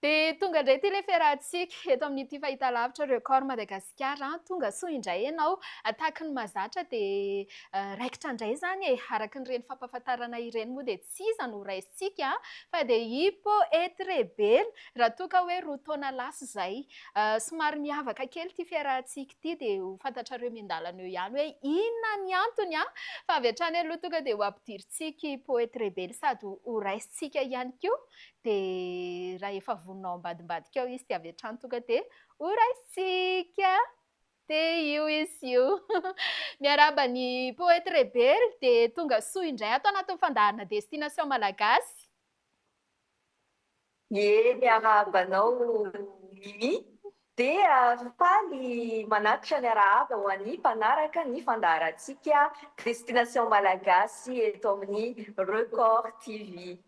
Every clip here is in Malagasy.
Dia tonga indray ity ilay fiarahantsika eto amin'ity fahitalavitra Record Madagasikara. Tonga soa indray ianao. Tahaka ny mahazatra dia raikitra indray izany e. Araka ny ireny fampahafantarana ireny moa dia tsy iza no raisintsika fa dia i Poety Rebela. Raha toa ka hoe 2 taona lasa izay. Somary miavaka kely ity fiarahantsika ity dia ho fantatrareo miandalana eo ihany hoe inona ny antony. Fa avy hatrany aloha tonga dia ho ampidirintsika i Poety Rebela sady ho raisintsika ihany koa. Dia raha efa vonona ao ambadimbadika ao izy dia avy hatrany tonga dia ho raisintsika. Dia io izy io. Miarahaba ny Poety Rebely dia tonga soa indray ato anatin'ny fandaharana Destination Malagasy. Ie, miarahaba anao Mimi. Dia faly manatitra ny arahaba ho an'ny mpanaraka ny fandaharantsika Destination Malagasy eto amin'ny Record TV.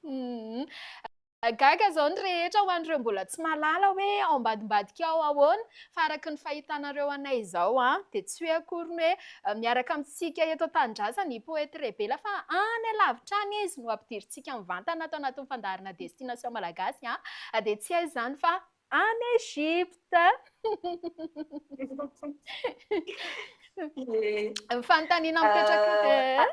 Gaga izao ny rehetra ho an'ireo mbola tsy mahalala hoe ao ambadimbadika ao ahoana fa araka ny fahitanareo anay izao dia tsy hoe akory ny hoe miaraka amintsika eto an-tanindrazana i Poety Rebela fa any alavitra any izy no ampidirintsika mivantana ato anatin'ny fandaharana Destination Malagasy dia tsy aiza izany fa Any Egypte. Fanontaniana mipetraka.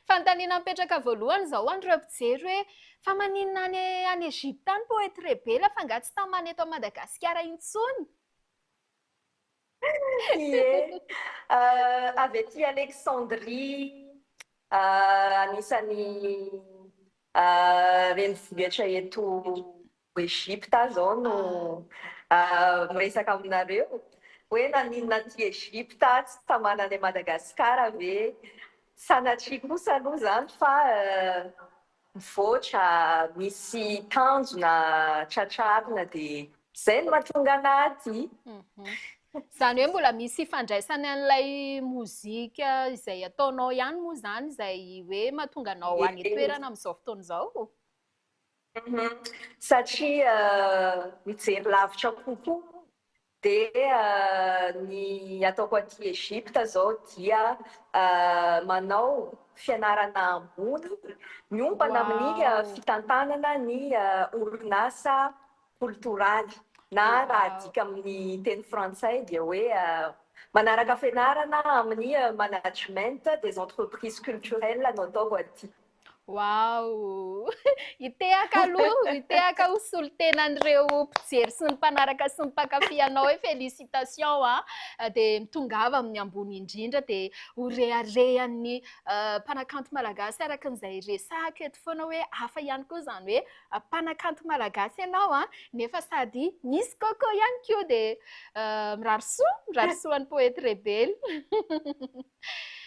Fanontaniana mipetraka voalohany izao ho an'ireo mpijery hoe fa maninona any any Egypte any Poety Rebela fa angaha tsy tamana eto Madagasikara intsony? Ie. Avy aty Alexandrie, anisan'ny renivohitra eto Egypte aho izao no miresaka aminareo. Hoe naninona aty Egypte tsy tamana any Madagasikara ve? Sanatria kosa aloha izany fa mivoatra, misy tanjona tratrarina dia izay no mahatonga anà aty. Izany hoe mbola misy ifandraisany an'ilay mozika izay ataonao ihany moa izany izay hoe mahatonga anao any an-toerana amin'izao fotoana izao? Satria mijery lavitra kokoa Dia ny ataoko aty Egypte zao dia manao fianarana ambony miompana amin'ny fitantanana ny orinasa koltoraly na raha adika amin'ny teny frantsay dia hoe manaraka fianarana amin'ny management des entreprises culturelles no ataoko aty. Waouh! Hitehaka aloha, hitehaka ho solontenan'ireo mpijery sy ny mpanaraka sy ny mpankafy anao hoe félicitations a! Dia mitongava amin'ny ambony indrindra dia ho reharehan'ny mpanakanto malagasy araka an'izay resahako eto foana hoe hafa ihany koa izany hoe mpanakanto malagasy ianao a, nefa sady misy coco ihany koa dia mirary soa, mirary soa an'i Poety Rebely.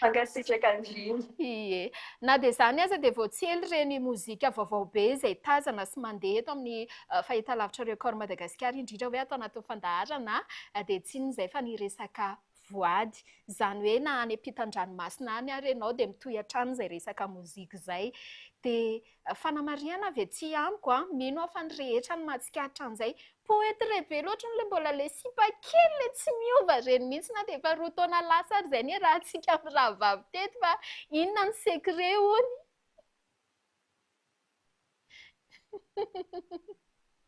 Mankasitraka indrindra. Ie. Na dia izany aza dia vao tsy ela ireny mozika vaovao be izay tazana sy mandeha eto amin'ny fahitalavitra Record Madagasikara indrindra hoe ato anatin'ny fandaharana dia tsy inona izay fa ny resaka voady. Izany hoe na any ampitan-dranomasina any ary ianao dia mitohy hatrany izay resaka mozika izay. Dia fanamarihana avy aty amiko an, mino aho fa ny rehetra no mahatsikaritra an'izay. Poety Rebelo ohatran'ny ilay mbola ilay sipa kely ilay tsy miova ireny mihitsy na dia efa 2 taona lasa ary izay niarahantsika mirahavavy teto fa inona ny secret hono?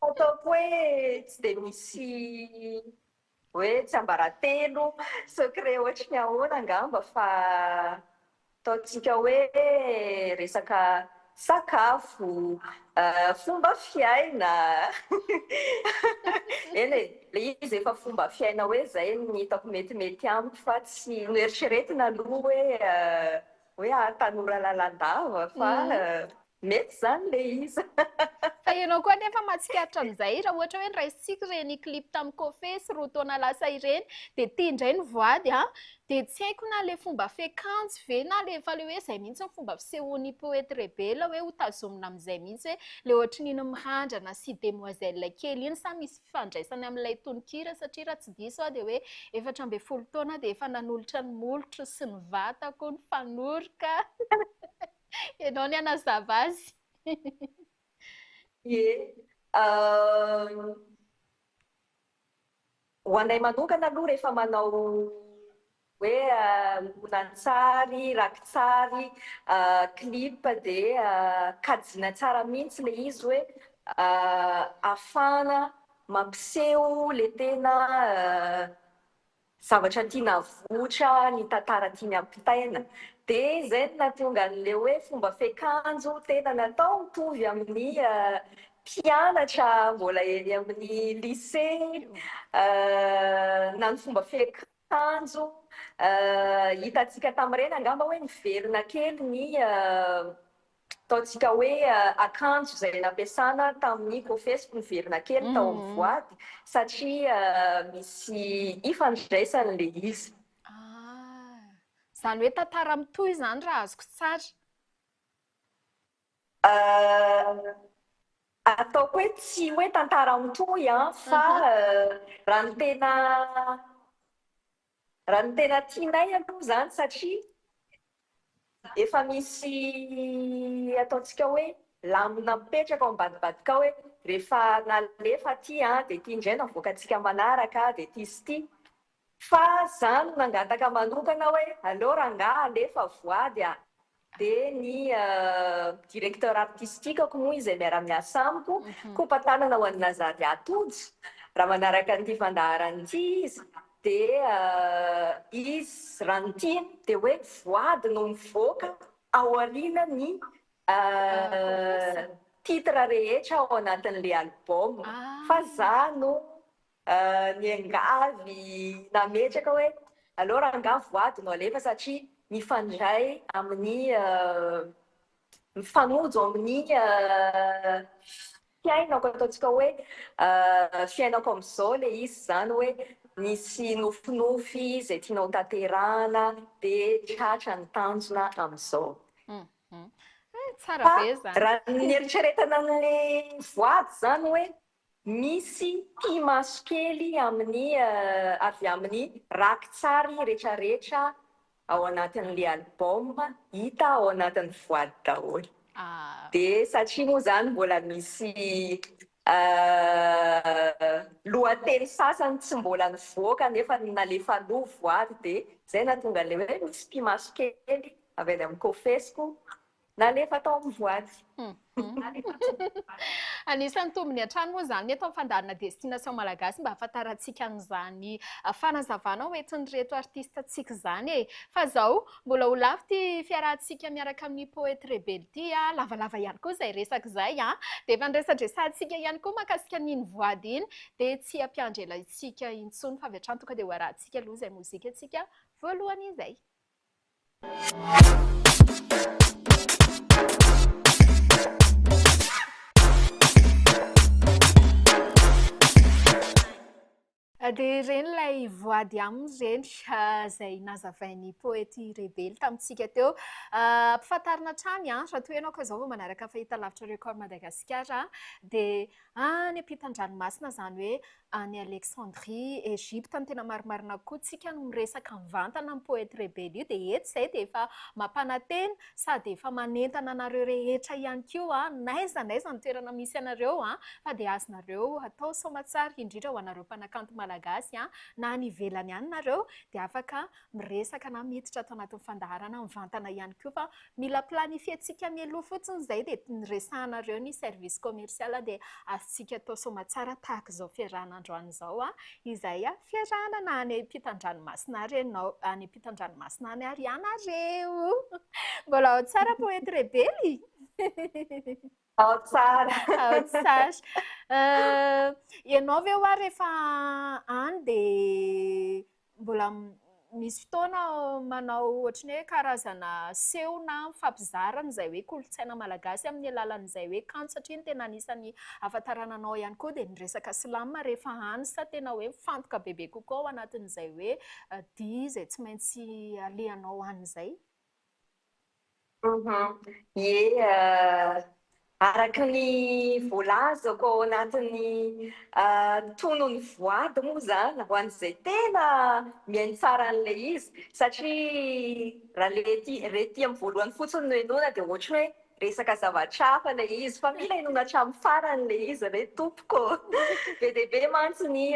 Ataoko hoe tsy dia misy hoe tsiambaratelo, secret ohatry ny ahoana angamba fa ataontsika hoe resaka sakafo, fomba fiaina, eny e, ilay izy efa fomba fiaina hoe izay no hitako metimety amiko fa tsy noeritreretina aloha hoe hoe hahatanora lalandava fa Mety izany ilay izy. Fa ianao koa anefa mahatsikaritra an'izay, raha ohatra hoe noraisintsika ireny clip tamin'ny Kofesy 2 taona lasa ireny, dia ity indray ny voady an, dia tsy haiko na ilay fomba fiakanjo ve na ilay efa ilay hoe izay mihitsy ny fomba fisehoan'i Poety Rebela hoe ho tazomina amin'izay mihitsy hoe ilay ohatry ny iny mirandrana sy demoiselle kely iny sa misy fifandraisany amin'ilay tononkira satria raha tsy diso aho dia hoe 14 taona dia efa nanolotra ny molotro sy ny vatako ny fanoroka. Ianao ny hanazava azy. Ie. Ho anay manokana aloha rehefa manao Hoe horonantsary, rakitsary, clip dia kajiana tsara mihitsy ilay izy hoe ahafahana mampiseho ilay tena zavatra tiana avoitra, ny tantara tiany ampitaina. Dia izay no nahatonga an'ilay hoe fomba fiakanjo tena natao mitovy amin'ny mpianatra mbola eny amin'ny lycée, na ny fomba fiakanjo. Tanjo, Hitantsika tamin'ireny angamba hoe niverina kely ny ataontsika hoe akanjo izay nampiasana tamin'ny kofesiko niverina kely tao amin'ny voady satria misy ifandraisany ilay izy. Ah, izany hoe tantara mitohy izany raha azoko tsara. Ataoko hoe tsy hoe tantara mitohy an, fa raha ny tena raha ny tena tianay aloha izany satria efa misy ataontsika hoe lamina mipetraka ao ambadibadika ao hoe rehefa nalefa aty an, dia ity indray no avoakantsika manaraka, dia ity sy ity. Fa za no nangataka manokana hoe aleo rangaha alefa voady a! Dia ny directeur artistique-ko moa izay miara-miasa amiko, kopa-tanana ho an'i Nazaria Tojo, raha manaraka an'ity fandaharana ity izy, dia izy raha ny tiany dia hoe voady no mivoaka aorianan'ny titre rehetra ao anatin'ilay album. Fa za no Niangavy nametraka hoe aleo rangahy voady no alefa satria mifandray amin'ny mifanojo amin'ny fiainako ataontsika hoe fiainako amin'izao ilay izy izany hoe nisy nofinofy izay tiana ho tanterahana dia tratra ny tanjona amin'izao. Tsara Fa be izany. raha ny nieritreretana an'ilay voady izany hoe Misy pi-maso kely amin'ny avy amin'ny raki-tsary retraretra ao anatin'le album hita ao anatin'ny voady daholo. Dia satria moa izany mbola misy lohateny sasany tsy mbola nivoaka nefa nalefa aloha voady dia izay nahatonga an'ilay hoe misy pi-maso kely avy any amin'ny kofesiko Nalefa tao amin'ny voady. Anisan'ny tombony hatrany moa izany eto amin'ny fandaharana Destination Malagasy mba hahafantarantsika an'izany fanazavana ho entin'ireto artiste-ntsika izany e. Fa izao, mbola ho lava ity fiarahantsika miaraka amin'ny Poety Rebely ity a, lavalava ihany koa izay resaka izay a. Dia efa niresadresahantsika ihany koa mahakasika an'iny voady iny, dia tsy hampiandry ela antsika intsony fa avy hatrany tonga dia ho arahantsika aloha izay mozikantsika voalohany izay. Dia ireny ilay voady aminy ireny izay nazavain'ny poety Rebely tamintsika teo. Ampifantarina hatrany raha toa ianao ka izao vao manaraka fahitalavitra Record Madagasikara dia any ampitan-dranomasina izany hoe any Alexandrie, Egypte ny tena marimarina kokoa, tsika no miresaka mivantana amin'ny poety rebely io dia eto izay dia efa mampanantena sady efa manentana anareo rehetra ihany koa n'aiza n'aiza ny toerana misy anareo fa dia azonareo atao soamatsara indrindra ho anareo mpanakanto malagasy na any ivelany any nareo dia afaka miresaka na miditra ato anatin'ny fandaharana mivantana ihany koa fa mila planifier-tsika mialoha fotsiny izay dia resahanareo ny service commercial dia azontsika atao soamatsara tahaka izao fiarahana androany izao izay fiarahana na any ampitan-dranomasina ary ianao any ampitan-dranomasina any ary ianareo. Mbola ao tsara poety rebely? Ao tsara. Ao tsara. Ianao ve hoa rehefa any dia mbola misy fotoana manao ohatran'ny hoe karazana seho na mifampizara an'izay hoe kolontsaina malagasy amin'ny alalan'izay hoe kanto satria ny tena anisan'ny ahafantarana anao ihany koa dia ny resaka slam rehefa any sa tena hoe mifantoka bebe kokoa ao anatin'izay hoe dihy izay tsy maintsy alehanao any izay? Ie, araka ny voalazako ao anatin'ny tonon'ny voady moa izany, ho an'izay tena mihaino tsara an'ilay izy, satria raha ilay ety re ety amin'ny voalohany fotsiny no henoina dia ohatran'ny hoe resaka zavatra hafa ilay izy, fa mila henoina hatramin'ny farany ilay izy re tompoko ô! Be dia be mantsy ny.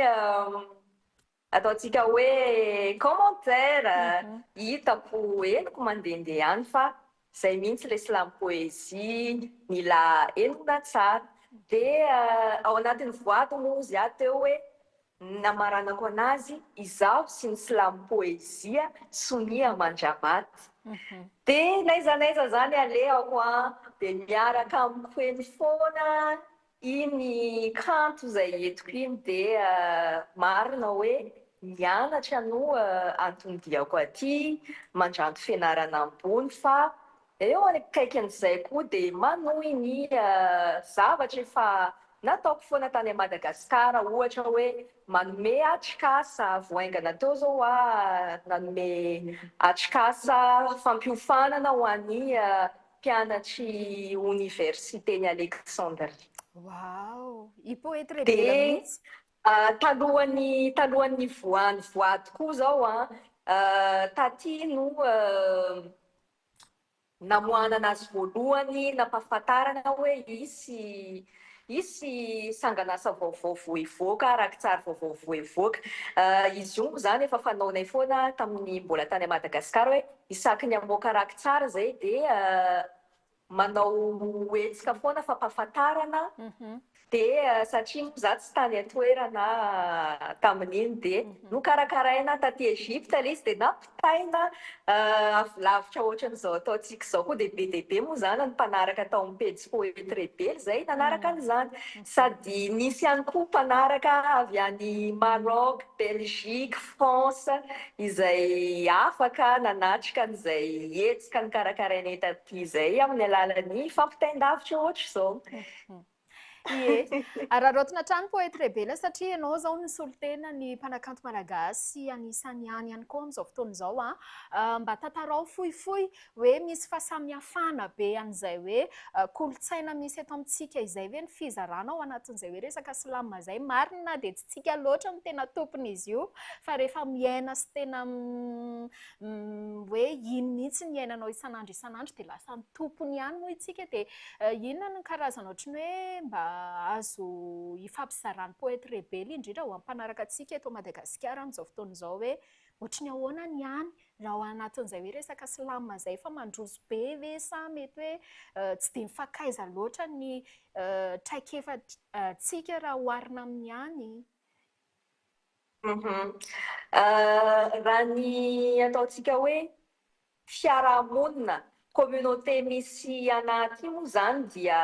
ataontsika hoe commentaire hitako, henoko mandehandeha any, fa zay mihitsy le slam poésie mila henona tsara. Dia ao anatin'ny voady moa izy aho teo hoe namaranako anazy: "Izaho sy ny slam poésie, sonia mandramaty." Dia n'aiza n'aiza zany alehako a, dia miaraka amiko eny foana iny kanto zay entiko iny. Dia marina hoe mianatra no antony diako aty, mandranto fianarana ambony, fa eo akaikin'izay koa dia manohy ny zavatra efa nataoko foana tany Madagasikara, ohatra hoe manome atrikasa. Voaingana teo zao a, nanome atrikasa fampiofanana ho an'ny mpianatry oniversité ny Alexandrie. Wow, i poety rebela mihitsy. Talohan'ny voany voady koa zao a, taty no namoahana anazy voalohany, nampahafantarana hoe isy sanganasa vaovao voivoaka, rakitsary vaovao voivoaka. Izy io moa zany efa fanaonay foana tamin'ny mbola tany Madagasikara, hoe isaky ny amoaka rakitsary zay dia manao hetsika foana fampahafantarana. Dia satria moa za tsy tany an-toerana tamin'iny, dia nokarakaraina taty Egypte ilay izy, dia nampitaina avy lavitra ohatran'izao ataontsika izao koa. Dia be dia be moa zany ny mpanaraka tao amin'ny pejy Poety Rebely izay nanaraka an'izany, sady nisy ihany koa mpanaraka avy any Maroc, Belgique, France izay afaka nanatrika an'izay hetsika nokarakarainay taty izay amin'ny alalan'ny fampitain-davitra ohatr'izao. Ie, araraotina hatrany, poety rebela, satria ianao izao ny solontena ny mpanakanto malagasy anisan'ny any ihany koa amin'izao fotoana izao a. Mba tantarao fohifohy hoe misy fahasamihafana be an'izay hoe kolontsaina misy eto amintsika izay ve ny fizarana ao anatin'izay hoe resaka slam izay? Marina dia tsy tsika loatra no tena tompon'izy io, fa rehefa miaina sy tena hoe iny mihitsy ny iainanao isan'andro isan'andro, dia lasa ny tompony ihany moa isika. Dia inona no karazana ohatry ny hoe mba azo ifampizarany, poety rebely, indrindra ho ampanaraka antsika eto Madagasikara amin'izao fotoana izao, hoe ohatry ny ahoana ny any raha ao anatin'izay hoe resaka slam izay? Fa mandroso be ve sa mety hoe tsy dia mifankaiza loatra ny traikefantsika raha oharina amin'ny any? Raha ny ataontsika hoe fiarahamonina, communauté misy anaty io moa zany dia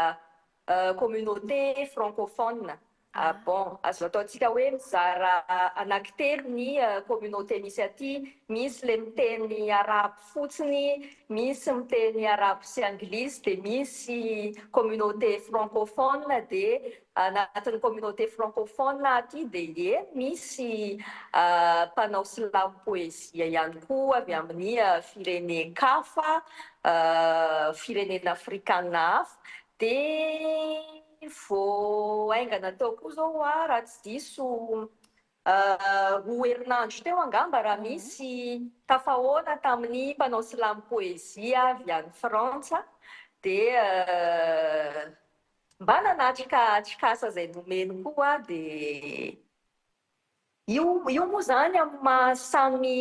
communauté francophone. Bon, azo ataontsika hoe mizara anankitelo ny communauté misy aty: misy le miteny arabo fotsiny, misy miteny arabo sy anglisy, dia misy communauté francophone. Dia anatin'ny communauté francophone aty dia eny misy mpanao slam poésie ihany koa avy amin'ny firenen-kafa, firenena afrikana hafa. Dia vao haingana teo koa zao a, raha tsy diso 2 herinandro teo angamba, raha misy tafahoana tamin'ny mpanao slam poésie avy any Frantsa, dia mba nanatrika atrikasa izay nomeny koa. Dia io moa zany amin'ny maha samy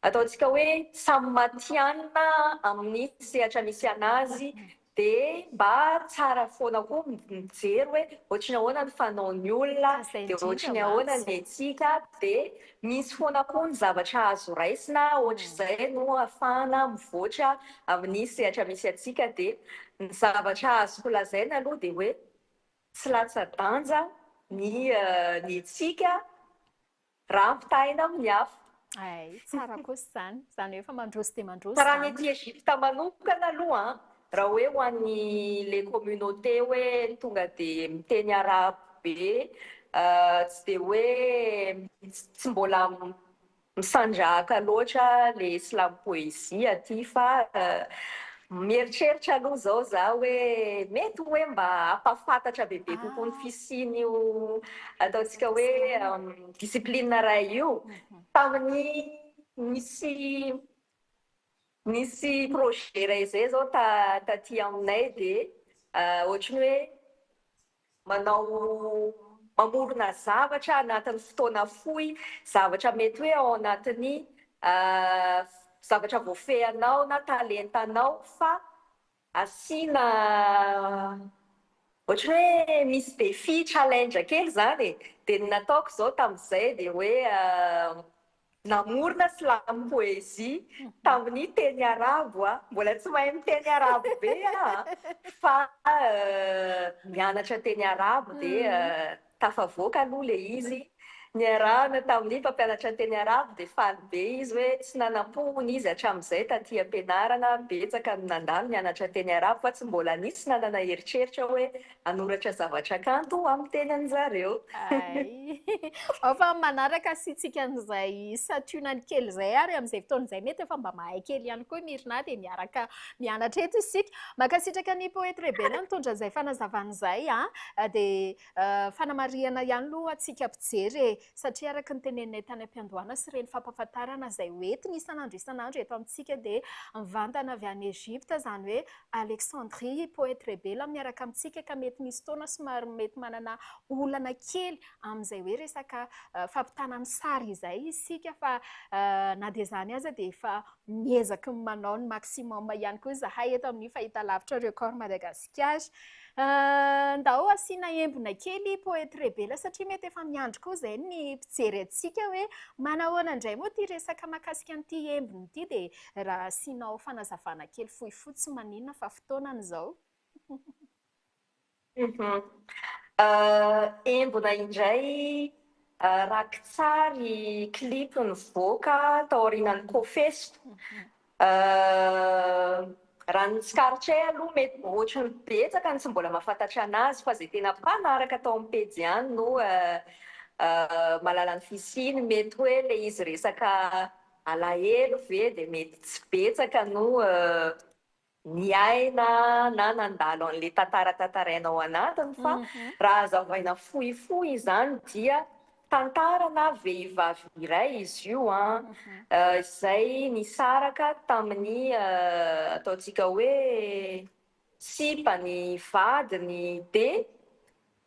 ataontsika hoe samy matianina amin'ny sehatra misy anazy, dia mba tsara foana koa mijery hoe ohatry ny ahoana ny fanaon'ny olona, dia ohatry ny ahoana ny antsika, dia misy foana koa ny zavatra azo raisina. Ohatr'izay no ahafahana mivoatra amin'ny sehatra misy antsika. Dia ny zavatra azoko lazaina aloha dia hoe tsy latsa-danja ny antsika raha ampitahaina amin'ny hafa. Ay, tsara kosa zany hoe efa mandroso dia mandroso. Fa raha ny aty Egypte manokana aloha, raha hoe ho an'ny le communauté hoe tonga dia miteny arabo be, tsy dia hoe tsy mbola misandrahaka loatra le slam poésie aty, fa mieritreritra aloha zao za hoe mety hoe mba hampahafantatra bebe kokoa ny fisian'io ataontsika hoe discipline ray io. Tamin'ny nisy projet ray zay zao taty aminay, dia ohatry ny hoe manao mamorona zavatra anatin'ny fotoana fohy, zavatra mety hoe ao anatin'ny zavatra voafehinao na talentanao fa asiana ohatran'ny hoe misy défi, challenge kely izany e. Dia ny nataoko izao tamin'izay dia hoe Namorona slam poésie tamin'ny teny arabo aho. Mbola tsy mahay miteny arabo be aho fa nianatra teny arabo dia tafavoaka aloha ilay izy. Niarahana tamin'ny mpampianatra teny arabo dia faly be izy hoe tsy nanam-po hono izy hatramin'izay taty am-pianarana, betsaka no nandalo nianatra teny arabo fa tsy mbola nisy nanana eritreritra hoe hanoratra zavatra kanto amin'ny tenin-jareo. Hay. Ao fa amin'ny manaraka asiantsika an'izay santionany kely izay ary amin'izay fotoana izay mety efa mba mahay kely ihany koa i Mirna dia miaraka mianatra eto isika. Mankasitraka ny Poety Rebela nitondra izay fanazavana izay an. Dia fanamarihana ihany aloha antsika mpijery e, satria araka ny teneninay tany am-piandohana sy ireny fampahafantarana izay hoentiny isan'andro isan'andro eto amintsika dia mivantana avy any Egypte izany hoe Alexandrie i Poety Rebela miaraka amintsika ka mety misy fotoana somary mety manana olana kely amin'izay hoe resaka fampitana ny sary izay isika fa na dia izany aza dia efa miezaky ny manao ny maximum ihany koa izahay eto amin'ny fahitalavitra Record Madagasikara. Ndao asiana embona kely Poety Rebela satria mety efa miandry koa izay ny mpijery antsika hoe manahoana indray moa ity resaka mahakasika an'ity embona ity dia Raha asianao fanazavana kely fohifohy tsy maninona fa fotoanany izao. Embona indray rakitsary clip nivoaka taorianan'ny Kofesiko. Raha ny tsikaritray aloha mety ohatran'ny betsaka ny tsy mbola mahafantatra anazy fa izay tena mpanaraka tao amin'ny pejy ihany no mahalala ny fisiany. Mety hoe ilay izy resaka Alahelo ve dia mety tsy betsaka no niaina na nandalo an'ilay tantara tantaraina ao anatiny fa raha hazavaina fohifohy izany dia tantarana vehivavy iray izy io an, izay nisaraka tamin'ny ataontsika hoe sipany, vadiny dia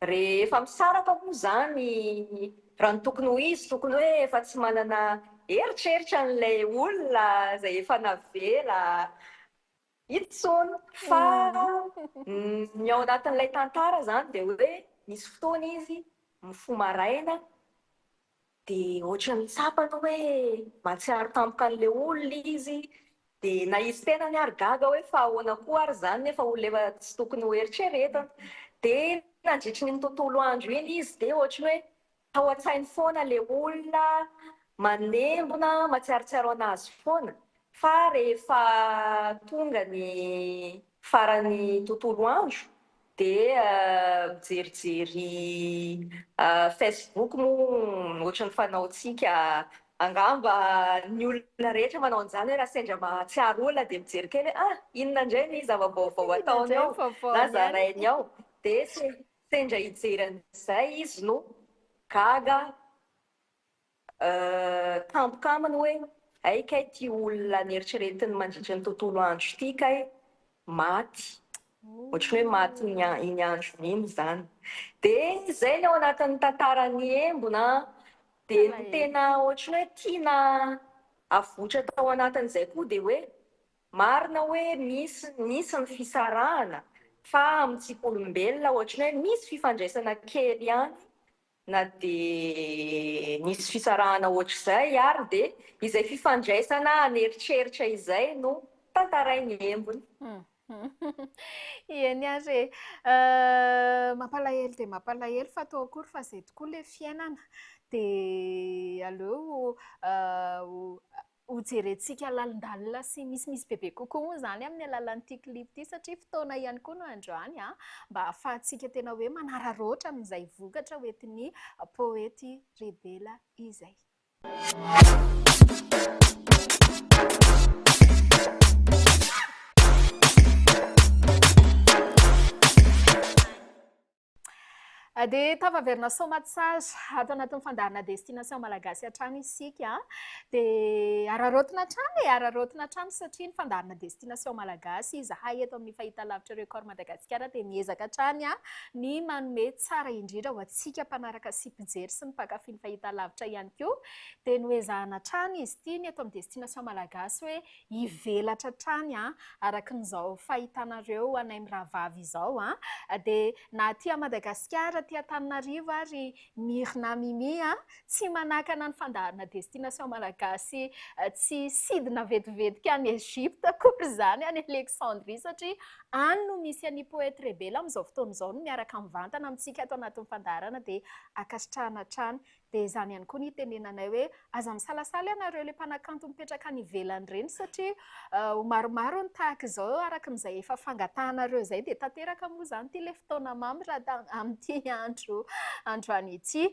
Rehefa misaraka moa izany, raha ny tokony ho izy, tokony hoe efa tsy manana eritreritra an'ilay olona izay efa navela intsony. Fa ny ao anatin'ilay tantara izany dia hoe nisy fotoana izy mifoha maraina Dia ohatran'ny tsapany hoe mahatsiaro tampoka an'ilay olona izy, dia na izy tenany ary gaga hoe fa ahoana koa ary izany nefa olona efa tsy tokony ho eritreretina. Dia nandritry ny tontolo andro iny izy dia ohatran'ny hoe tao an-tsainy foana ilay olona, manembona, mahatsiarotsiaro an'azy foana. Fa rehefa tonga ny faran'ny tontolo andro Dia mijerijery Facebook moa ohatran'ny fanaontsika angamba ny olona rehetra manao an'izany hoe raha sendra mahatsiaro olona dia mijery kely hoe ah inona indray ny zava-baovao ataony ao na zarainy ao. Dia sendra hijery an'izay izy no gaga Tampoka aminy hoe, hay kay ity olona neritreretiny mandritra ny tontolo andro ity kay maty. Ohatran'ny hoe maty iny androny iny izany. Dia izay ny ao anatin'ny tantaran'ny embona. Dia ny tena ohatran'ny hoe tiana avoitra tao anatin'izay koa dia hoe marina hoe misy nisy ny fisarahana fa amintsika olombelona ohatran'ny hoe misy fifandraisana kely ihany Na dia nisy fisarahana ohatr'izay ary dia izay fifandraisana an'eritreritra izay no tantarain'i Embona. Eny ary e. Mampalahelo dia mampalahelo fa atao akory fa izay tokoa ilay fiainana. Dia aleo Hojerentsika lalindalina sy misimisy bebe kokoa moa izany amin'ny alalan'ity clip ity satria fotoana ihany koa no androany mba hahafahantsika tena hoe manararaotra amin'izay vokatra hoentin'ny Poety Rebela izay. Dia tafaverina soamatsara ato anatin'ny fandaharana Destination Malagasy hatrany isika. Dia araraotina hatrany e, araraotina hatrany satria ny fandaharana Destination Malagasy izahay eto amin'ny fahitalavitra Record Madagasikara dia miezaka hatrany ny manome tsara indrindra ho antsika mpanaraka sy mpijery sy ny mpankafy ny fahitalavitra ihany koa. Dia noezahana hatrany izy ity ny eto amin'ny Destination Malagasy hoe hivelatra hatrany arakin'izao fahitanareo anay mirahavavy izao dia na aty Madagasikara, aty Antananarivo ary Myrna Mimi tsy manakana ny fandaharana Destination Malagasy tsy sidina vetivetika any Egypte akory izany any Alexandrie satria any no misy an'i Poète Rebel amin'izao fotoana izao no miaraka mivantana amintsika ato anatin'ny fandaharana dia ankasitrahana hatrany. Dia izany ihany koa ny itenenanay hoe aza misalasala ianareo ilay mpanakanto mipetraka any ivelany ireny satria ho maromaro ny tahaka izao araka izay efa fangatahanareo izay dia tanteraka moa izany ity ilay fotoana mamy raha amin'ity andro androany ity.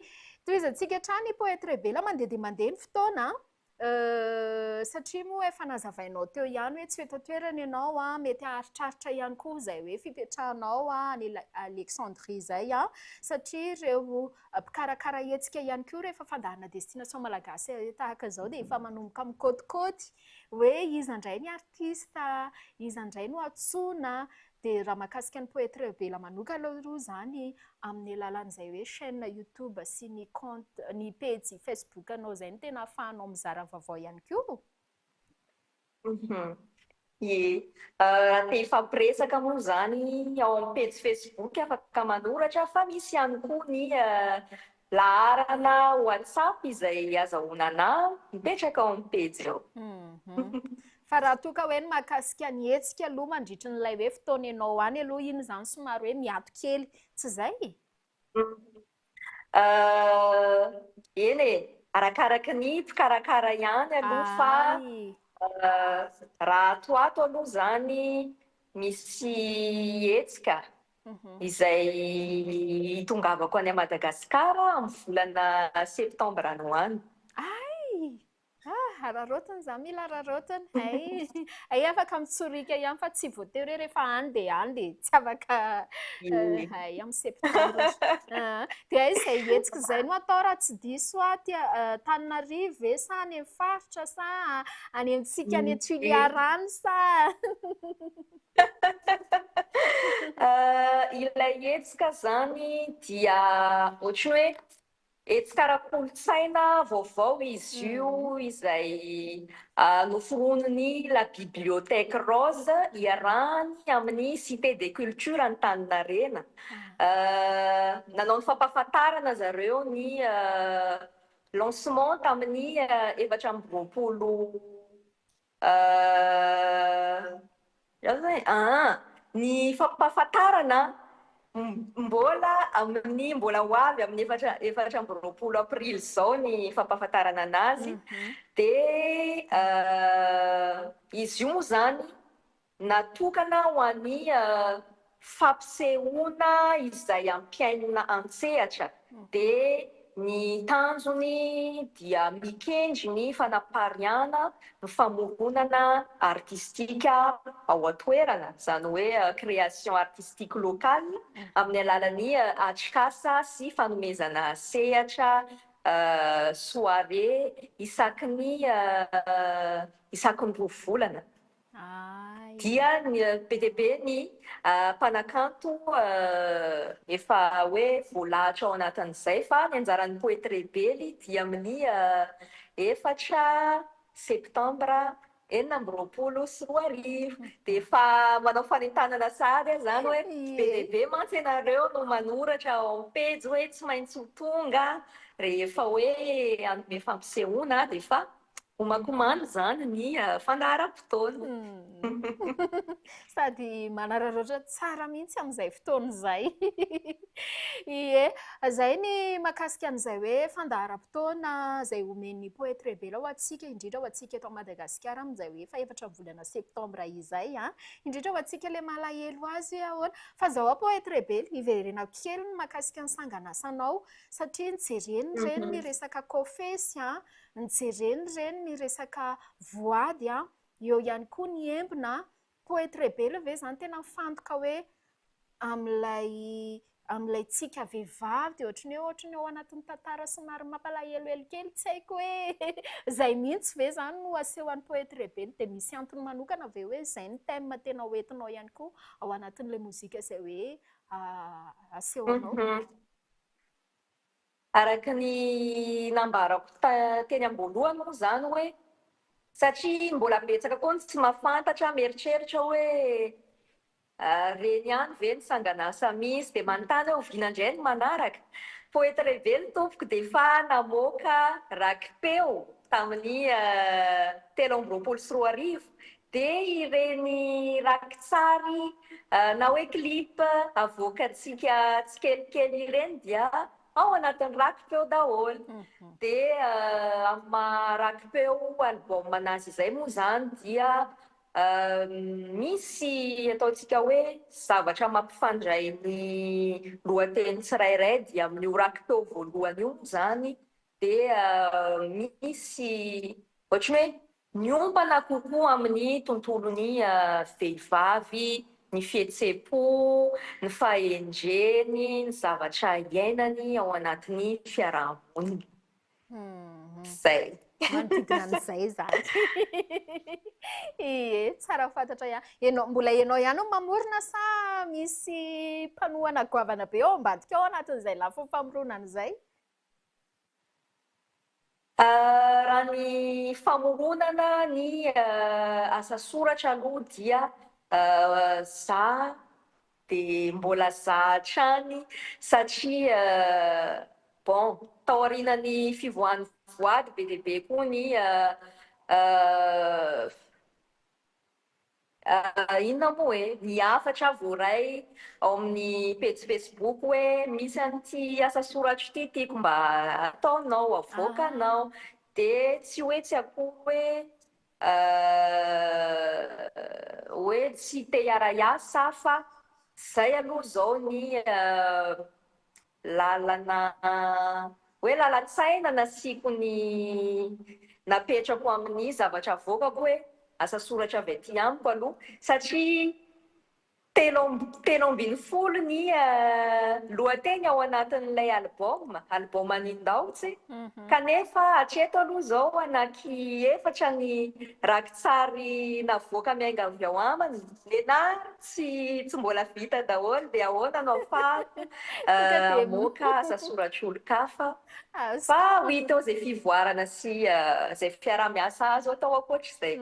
Tohizantsika hatrany Poète Rebela mandeha dia mandeha ny fotoana satria moa efa nazavainao teo ihany hoe tsy eto an-toerana ianao, mety haharitraritra ihany koa izay hoe fipetrahanao any Alexandrie izay satria ireo mpikarakara hetsika ihany koa rehefa fandaharana Destination Malagasy tahaka izao dia efa manomboka mikaotikaoty hoe iza indray ny artista, iza indray no antsoina. Dia raha mahakasika ny Poète Rebela manokana aloha izany amin'ny alalan'izay hoe chaîne YouTube sy ny compte, ny pejy Facebook anao izay no tena ahafahanao mizara vaovao ihany koa. Ie. Raha te hifampiresaka moa izany ao amin'ny pejy Facebook afaka manoratra fa misy ihany koa ny laharana WhatsApp izay azahoana anà mipetraka ao amin'ny pejy ao. Fa raha toa ka hoe ny mahakasika ny hetsika aloha mandritry ny ilay hoe fotoana ianao any aloha iny izany somary hoe miato kely, tsy izay? Eny e, arakaraky ny mpikarakara ihany aloha fa raha ato ato aloha izany misy hetsika izay hitongavako any Madagasikara amin'ny volana septambra any ho any. Hay! Ah, araraotina izany, mila araraotina. Hay, hay afaka mitsoriaka ihany fa tsy voatery hoe rehefa any dia any dia tsy afaka hay amin'ny septambra. Dia hay izay hetsika izay no atao raha tsy diso aho aty Antananarivo ve sa any amin'ny faritra sa any amintsika any Toliara any sa? Ilay hetsika izany dia ohatran'ny hoe Hetsika ara-kolontsaina vaovao izy io izay noforonin'ny La Bibliothèque Rose iarahany amin'ny Cité des Cultures Antaninarenina. Nanao ny fampahafantarana zareo ny lancement tamin'ny 24 Ny fampahafantarana mbola amin'ny mbola ho avy amin'ny efatra 24 aprily izao ny fampahafantarana anazy dia izy io moa izany natokana ho an'ny fampisehoana izay ampiainina an-tsehatra dia ny tanjony dia mikendry ny fanapariahana ny famoronana artistika ao an-toerana, izany hoe création artistique locale, amin'ny alalan'ny atrikasa sy fanomezana sehatra, soirée, isaky ny isaky ny roa volana. Dia be dia be ny mpanakanto efa hoe voalahatra ao anatin'izay fa ny anjaran'ny Poety Rebely dia amin'ny 4 septambra 2026. Dia efa manao fanentanana sahady aho izany hoe be dia be mantsy ianareo no manoratra ao amin'ny pejy hoe tsy maintsy ho tonga rehefa hoe hanome fampisehoana dia efa Homakomano izany ny fandaharam-potoana. Sady manararaotra tsara mihitsy amin'izay fotoana izay. Ie, izay ny mahakasika an'izay hoe fandaharam-potoana izay omen'ny Poète Rebela ho antsika, indrindra ho antsika eto Madagasikara amin'izay hoe fahefatra ny volana septambra izay. Indrindra ho antsika ilay malahelo azy hoe ahoana. Fa izao aho Poète Rebela, hiverenako kely ny mahakasika ny sanganasanao satria nojereny ireny ny resaka kofesy, Nijereny ireny ny resaka voady an, eo ihany koa ny embona an, Poety rebelle ve izany tena mifantoka hoe amin'ilay amin'ilay tsika vehivavy dia ohatran'ny hoe ohatran'ny ao anatin'ny tantara somary mampalahelohelo kely, tsy haiko hoe izay mihitsy ve izany no asehon'ny Poety Rebely dia misy antony manokana ve hoe izay no thème tena hoentinao ihany koa ao anatin'ilay mozika izay hoe asehonao? Araka ny nambarako teny am-boalohany moa izany hoe satria mbola betsaka koa ny tsy mahafantatra, mieritreritra hoe Reny ihany ve ny sangan'asa misy dia manontany hoe oviana indray ny manaraka? Poeta Rebely tompoko dia efa namoaka raki-peo tamin'ny 2023 dia ireny raki-tsary na hoe clip avoakantsika tsikelikely ireny dia ao anatin'ny raki-peo daholo. Dia amin'ny maha raki-peo album anazy izay moa izany dia Misy ataontsika hoe zavatra mampifandray ny lohateny tsirairay dia amin'io raki-peo voalohany io moa izany dia misy ohatran'ny hoe miompana kokoa amin'ny tontolon'ny vehivavy, ny fihetseham-po, ny fahendreny, ny zavatra iainany ao anatin'ny fiaraha-monina. Izay. Manodidina an'izay izany. Ie, tsara fantatra ihany. Ianao, mbola ianao ihany no mamorona sa misy mpanohana goavana be ao ambadika ao anatin'izay lafiny famoronana izay? Raha ny famoronana ny asa soratra aloha dia za Dia mbola za hatrany satria bon taorian'ny fivoahan'ny voady be dia be koa ny inona moa e, ny hafatra voaray ao amin'ny pejy facebook hoe misy an'ity asa soratro ity tiako mba ataonao, avoakanao, dia tsy hoe tsy akory hoe Hoe tsy te hiara-hiasa aho fa zay aloha zao ny lalana hoe lalan-tsaina nasiako ny napetrako amin'ny zavatra avoakako hoe asa soratra avy aty amiko aloha satria 13 ny lohateny ao anatin'ilay album, album Anindaotsy, kanefa hatreto aloha izao anaky efatra ny rakitsary navoaka miainga avy ao aminy, nenaha tsy tsy mbola vita daholo dia ahoana no ahafahako hamoaka asa soratr'olon-kafa fa ho hita eo izay fivoarana sy izay fiaraha-miasa azo atao ankoatr'izay.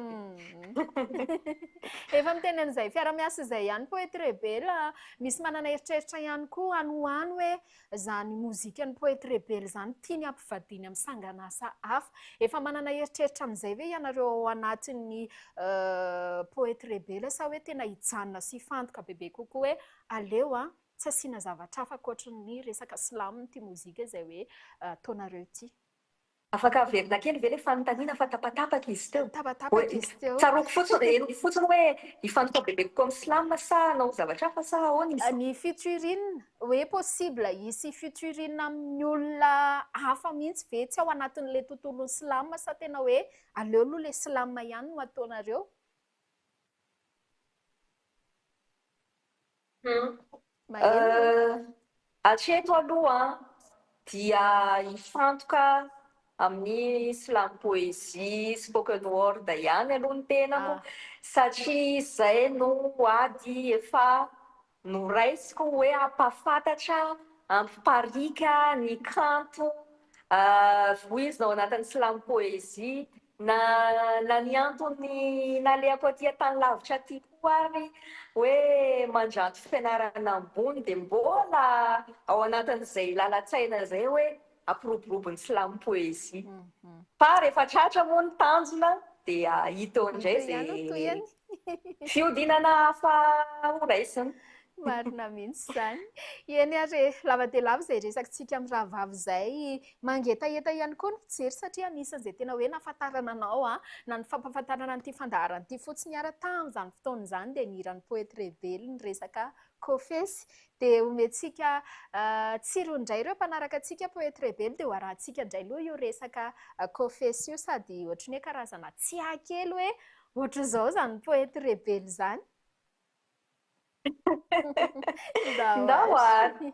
Efa miteny an'izay fiara-miasa izay ihany Poety Rebel a! Misy manana eritreritra ihany koa any ho any hoe izany mozikan'ny Poety Rebel izany tiany hampivadiany amin'ny sangan'asa hafa. Efa manana eritreritra amin'izay ve ianareo ao anatin'ny Poety Rebel sa hoe tena hijanona sy hifantoka bebe kokoa hoe aleo an, tsy asiana zavatra hafa ankoatry ny resaka slam ity mozika izay hoe ataonareo ity? Afaka averina kely ve le fanontaniana fa tapatapaka izy teo? Tapatapaka izy teo. Tsaroako fotsiny, henoko fotsiny hoe hifantoka bebe kokoa amin'ny slam sa hanao zavatra hafa sa ahoana izy? Ny featuring, hoe possible hisy featuring amin'ny olona hafa mihitsy ve tsy ao anatin'ilay tontolon'ny slam sa tena hoe aleo aloha ilay slam ihany no ataonareo? Maheno. Hatreto aloha dia hifantoka amin'ny slam poésie, spoken word ihany aloha ny tenako satria izay no ady efa noraisiko hoe hampahafantatra, hampipariaka ny kanto voizina ao anatin'ny slam poésie. Na na ny antony nalehako aty an-tany lavitra aty koa ary hoe mandranto fianarana ambony dia mbola ao anatin'izay lalan-tsaina izay hoe hampiroborobo ny slam poésie. Fa rehefa tratra moa ny tanjona dia hita eo indray izay fihodinana hafa horaisina. Marina mihitsy izany. Eny ary e, lava dia lava izay resakitsika amin'ny rahavavy izay. Mangetaheta ihany koa ny mpijery satria anisan'izay tena hoe nahafantarana anao na ny fampahafantarana an'ity fandaharana ity fotsiny ary tamin'izany fotoana izany dia ny hiran'ny Poety Rebely ny resaka kofesy. Dia omentsika tsirony indray ireo mpanaraka antsika Poety Rebely dia ho arahantsika indray aloha io resaka kofesy io sady ohatran'ny hoe karazana tsiahy kely hoe ohatr'izao izany Poety Rebely izany. Ndao ary.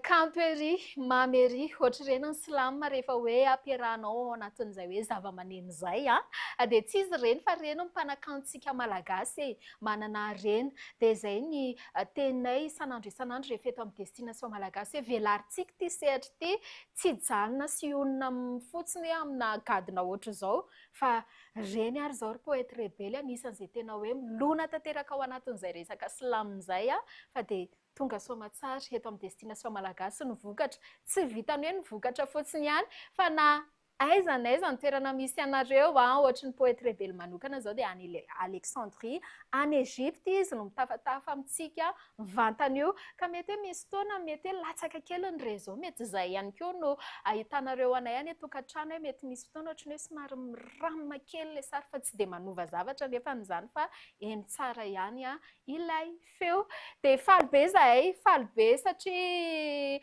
Kanto ery, mamy ery, ohatr'ireny ny slam rehefa hoe ampiarahanao ao anatin'izay hoe zava-maneno izay an! Dia tsy izy ireny fa ireny ny mpanakantontsika malagasy e! Manana harena. Dia izay ny teninay isan'andro isan'andro rehefa eto amin'ny Destination Malagasy hoe velarintsika ity sehatra ity, tsy hijanona sy hionona fotsiny hoe amina gadona ohatr'izao fa ireny ary izao ry Poète Rebely anisan'izay tena hoe milona tanteraka ao anatin'izay resaka slam izay fa dia Tonga soamatsara eto amin'ny Destination Malagasy ny vokatra. Tsy vitan'ny hoe ny vokatra fotsiny ihany fa na aiza na aiza ny toerana misy anareo, ohatry ny Poète Rebely manokana izao dia any Alexandrie, any Egypte izy no mitafatafa amintsika mivantana io. Ka mety hoe misy fotoana mety hoe latsaka kely ny réseau, mety izay ihany koa no ahitanareo anay any an-tokantrano hoe mety misy fotoana ohatry ny hoe somary miram kely ilay sary fa tsy dia manova zavatra anefa izany fa eny tsara ihany ilay feo. Dia faly be izahay, faly be satria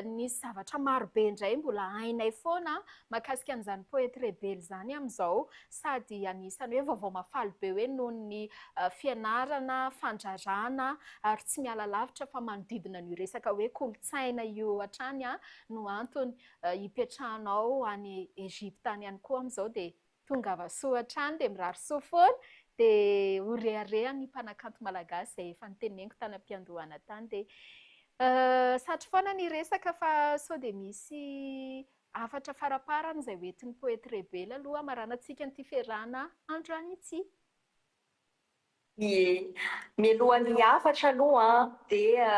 nisy zavatra maro be indray mbola hainay foana mahakasika an'izany Poète Rebely izany amin'izao. Sady anisan'ny hoe vaovao mahafaly be hoe noho ny fianarana, fandrarana ary tsy miala lavitra fa manodidina an'io resaka hoe kolontsaina io hatrany no antony hipetrahanao any Egypte any ihany koa amin'izao dia Tongava soa hatrany dia mirary soa foana dia ho rehareha ny mpanakanto malagasy izay efa noteneniko tany am-piandohana tany dia satry foana ny resaka fa sao dia misy hafatra faraparany izay ho entin'ny Poety Rebely aloha hamaranantsika an'ity fiarahana androany ity. Ie. Mialohan'ny hafatra aloha dia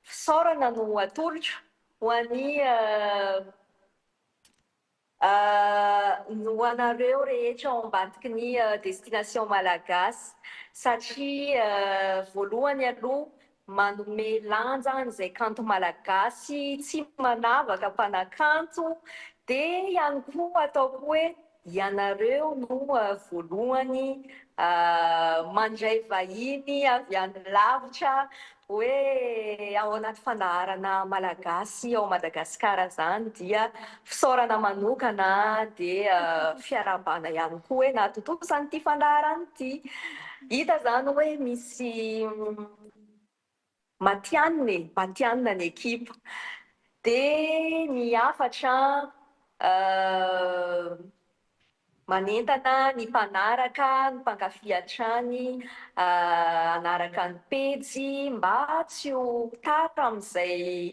fisaorana no atolotro ho an'i Ho anareo rehetra ao ambadiky ny Destination Malagasy satria voalohany aloha manome lanja an'izay kanto malagasy tsy manavaka mpanakanto dia ihany koa ataoko hoe ianareo no voalohany mandray vahiny avy any lavitra hoe ao anaty fandaharana malagasy ao Madagasikara izany dia fisaorana manokana dia fiarahabana ihany koa hoe nahatontosa an'ity fandaharana ity. Hita izany hoe misy matihanina e, matihanina ny ekipa. Dia ny hafatra Manentana ny mpanaraka, ny mpankafy hatrany hanaraka ny pejy mba tsy ho tara amin'izay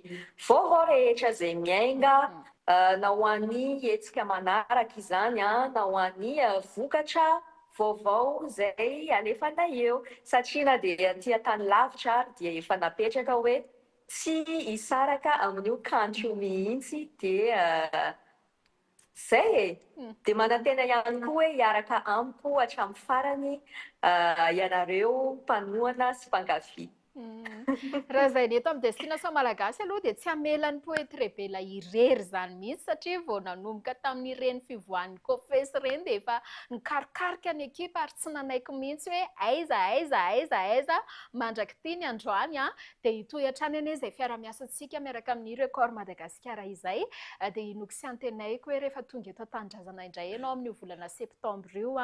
vaovao rehetra izay miainga na ho an'ny hetsika manaraka izany na ho an'ny vokatra vaovao izay alefanay eo satria na dia aty an-tany lavitra ary dia efa napetraka hoe tsy hisaraka amin'io kanto io mihitsy dia Zay e! Dia manantena ihany koa hoe hiaraka amiko hatramin'ny farany ianareo mpanohana sy mpankafy. Raha izay ny eto amin'ny Destination Malagasy aloha dia tsy hamela ny Poety Rebela irery izany mihitsy satria vao nanomboka tamin'ireny fivoahan'ny Cofes ireny dia efa nikarokaroka ny ekipa ary tsy nanaiky mihitsy hoe aiza aiza aiza aiza mandrak'ity ny androany Dia hitohy hatrany anie izay fiarahamiasantsika miaraka amin'ny Record Madagasikara izay. Dia inoako sy antenaiko hoe rehefa tonga eto an-tanindrazana indray ianao amin'io volana septembre io,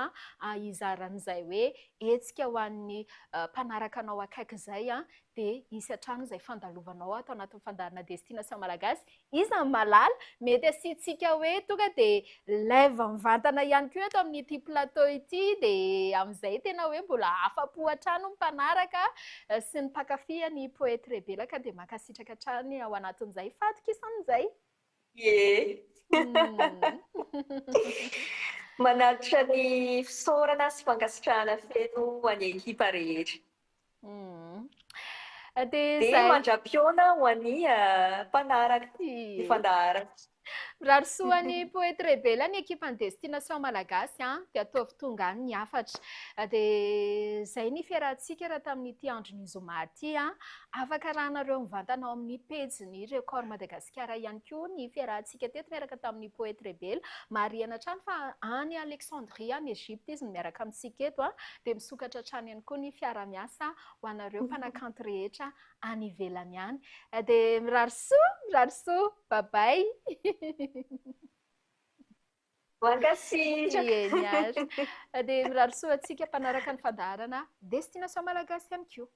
hizara an'izay hoe hetsika ho an'ny mpanaraka anao akaiky izay, dia hisy hatrany izay fandalovanao ato anatin'ny fandaharana Destination Malagasy. Iza no mahalala? Mety asiantsika hoe tonga dia live mivantana ihany koa eto amin'ity plateau ity dia amin'izay tena hoe mbola afa-po hatrany ny mpanaraka sy ny mpankafy an'i Poety Rebela ka dia mankasitraka hatrany ao anatin'izay fatokisana izay. Ie. Manatitra ny fisaorana sy fankasitrahana feno an'ny ekipa rehetra. Dia Dia izay. mandra-pihaona ho an'ny mpanaraka ny fandaharana. Mirary soa an'i Poety Rebela ny ekipan'ny Destination Malagasy an, dia ataovy tonga any ny hafatra. Dia izay ny fiarahantsika raha tamin'ity andron'ny zoma ity an. Afaka arahanareo mivantana ao amin'ny pejin'ny Record Madagasikara ihany koa ny fiarahantsika teto miaraka tamin'ny Poety Rebela. Marihana hatrany fa any Alexandrie any Egypte izy no miaraka amintsika eto an. Dia misokatra hatrany ihany koa ny fiaraha-miasa ho anareo mpanakanto rehetra any ivelany any. Dia mirary soa, mirary soa. Bye bye. Mankasitraka. Eny ary. Dia mirary soa antsika mpanaraka ny fandaharana Destination Malagasy ihany koa.